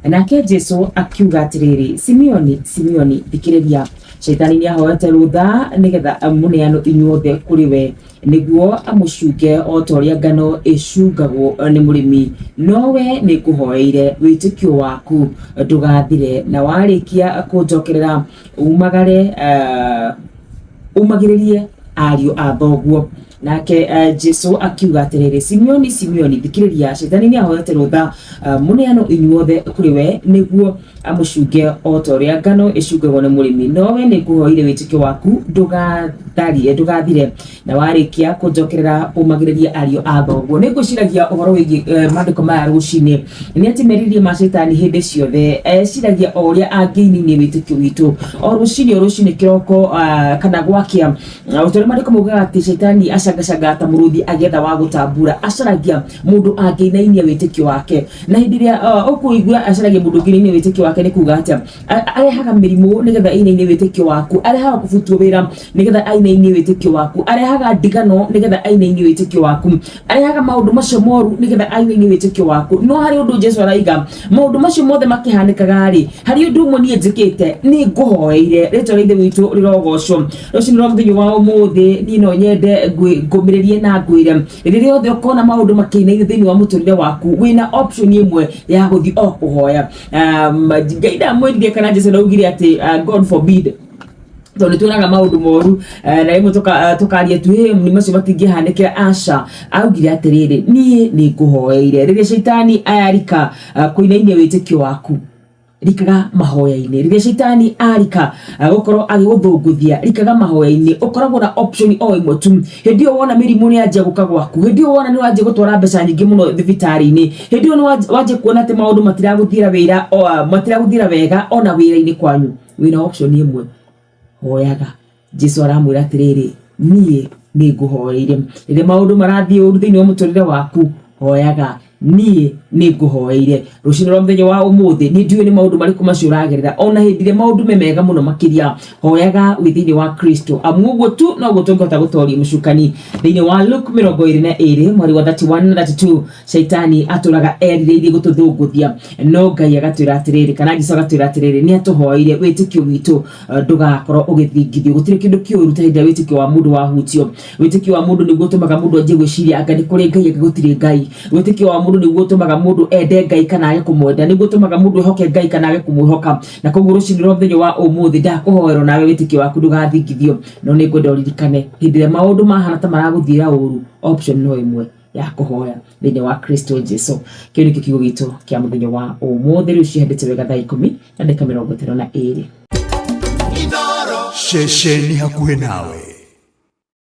Nake Jesu akiuga atĩrĩrĩ, Simeoni, Simeoni, thikĩrĩria, Shaitani nĩahoete rũtha nĩgetha mũneanwo inyuothe kũrĩ we, nĩguo amũcunge o ta ũrĩa ngano ĩcungagwo nĩ mũrĩmi. No we nĩngũhoeire wĩtĩkio waku ndũgathire, na warĩkia kũnjokerera umagare umagĩrĩrie ariũ a thoguo. Nake Jesu akiuga atĩrĩrĩ, Simeoni, Simeoni, thikĩrĩria, Shaitani nĩahoete rũtha mũneanwo inyuothe kũrĩ we, nĩguo amũcunge o ta ũrĩa ngano ĩcungagwo nĩ mũrĩmi. No we nĩngũhoeire wĩtĩkio waku ndũgatharie ndũgathire, na warĩkia kũnjokerera ũmagĩrĩrie ariũ a thoguo. Nĩ ngwĩciragia ũhoro wĩgiĩ maandĩko maya rũcinĩ, nĩ atĩ merirĩria ma Shaitani hĩndĩ ciothe eciragia o ũrĩa angĩininia wĩtĩkio witũ o rũcinĩ o rũcinĩ kĩroko kana gwakĩa. O ta ũrĩa maandĩko maugaga atĩ Shaitani acangacangaga ta mũrũthi agĩetha wa gũtambura, acaragia mũndũ angĩinainia wĩtĩkio wake. Na hĩndĩ ĩrĩa ũkũigua acaragia mũndũ ũngĩinainia wĩtĩkio wake nĩ kuga atĩa? Arehaga mĩrimũ nĩgetha ainainie wĩtĩkio waku, arehaga kũbutwo wĩra nĩgetha ainainie wĩtĩkio waku, arehaga ndigano nĩgetha ainainie wĩtĩkio waku, arehaga maũndũ macio moru nĩgetha ainainie wĩtĩkio waku. No harĩ ũndũ Jesu araiga, maũndũ macio mothe makĩhanĩkaga rĩ, harĩ ũndũ ũmwe niĩ njĩkĩte, nĩ ngũhoeire. Rĩtwa rĩa Ithe witũ rĩrogocwo. Rũcinĩ rwa mũthenya wa ũmũthĩ, niĩ no nyende ngũmĩrĩrie na ngwĩre, rĩrĩa rĩothe ũkona maũndũ makĩinaina thĩinĩ wa mũtũrĩre waku, wĩna option ĩmwe ya gũthiĩ o kũhoya. Ngai ndamwĩrire kana Jesu ndaugire atĩ God forbid, tondũ nĩ tuonaga maũndũ moru na rĩmwe tũkaria tu, "Ĩ, nĩ macio matingĩhanĩkĩra." Aca, augire atĩrĩrĩ, niĩ nĩ ngũhoeire. Rĩrĩa caitani arika kũinainia wĩtĩkio waku, rikaga mahoya-inĩ. Rĩrĩa caitani arika gũkorwo agĩgũthũngũthia, rikaga mahoya-inĩ. Ũkoragwo na option o ĩmwe tu. Hĩndĩ ĩyo wona mĩrimũ nĩ yanjia gũka gwaku, hĩndĩ ĩyo wona nĩ wanjia gũtwara mbeca nyingĩ mũno thibitarĩ-inĩ, hĩndĩ ĩyo nĩ wanjia kuona atĩ maũndũ matiragũthiĩra wĩra, matiragũthiĩra wega ona wĩra-inĩ kwanyu, wĩna option ĩmwe, hoyaga. Jesu aramwĩra atĩrĩrĩ, niĩ nĩ ngũhoeire. Rĩrĩa maũndũ marathiĩ ũru thĩinĩ wa mũtũrĩre waku, hoyaga, niĩ nĩ ngũhoeire. Rũcinĩ rwa mũthenya wa ũmũthĩ, niĩ ndiũĩ nĩ maũndũ marĩkũ macio ũragerera, ona hĩndĩ ĩrĩa maũndũ me mega mũno makĩria, hoyaga wĩ thĩinĩ wa Kristo, amu ũguo tu noguo tũngĩhota gũtoria mũcukani. Thĩinĩ wa Luke 22 mweri wa 31 na 32, Shaitani atũraga erirĩirie gũtũthũngũthia, no Ngai agatwĩra atĩrĩrĩ, kana Jesu agatwĩra atĩrĩrĩ, nĩ atũhoeire wĩtĩkio witũ ndũgakorwo ũgĩthingithio. Gũtirĩ kĩndũ kĩũru ta hĩndĩ ĩrĩa wĩtĩkio wa mũndũ wahutio. Wĩtĩkio wa mũndũ nĩguo ũtũmaga mũndũ anjie gwĩciria anga nĩ kũrĩ Ngai anga gũtirĩ Ngai. Wĩtĩkio wa mũndũ nĩguo ũtũmaga mũndũ ende Ngai kana age kũmwenda, nĩguo ũtũmaga mũndũ ehoke Ngai kana age kũmwĩhoka. Na koguo rũcinĩ rwa mũthenya wa ũmũthĩ, ndakũhoera nawe wĩtĩkio waku ndũgathingithio, no nĩ ngwenda ũririkane hĩndĩ ĩrĩa maũndũ mahana ta maragũthiĩra ũru, option no ĩmwe, ya kũhoya thĩinĩ wa Kristo Jesu. Kĩu nĩkĩo kiugo gitũ kĩa mũthenya wa ũmũthĩ. Rĩu cihandĩte wega thaa 10:52. Ceceni hakuhĩ nawe.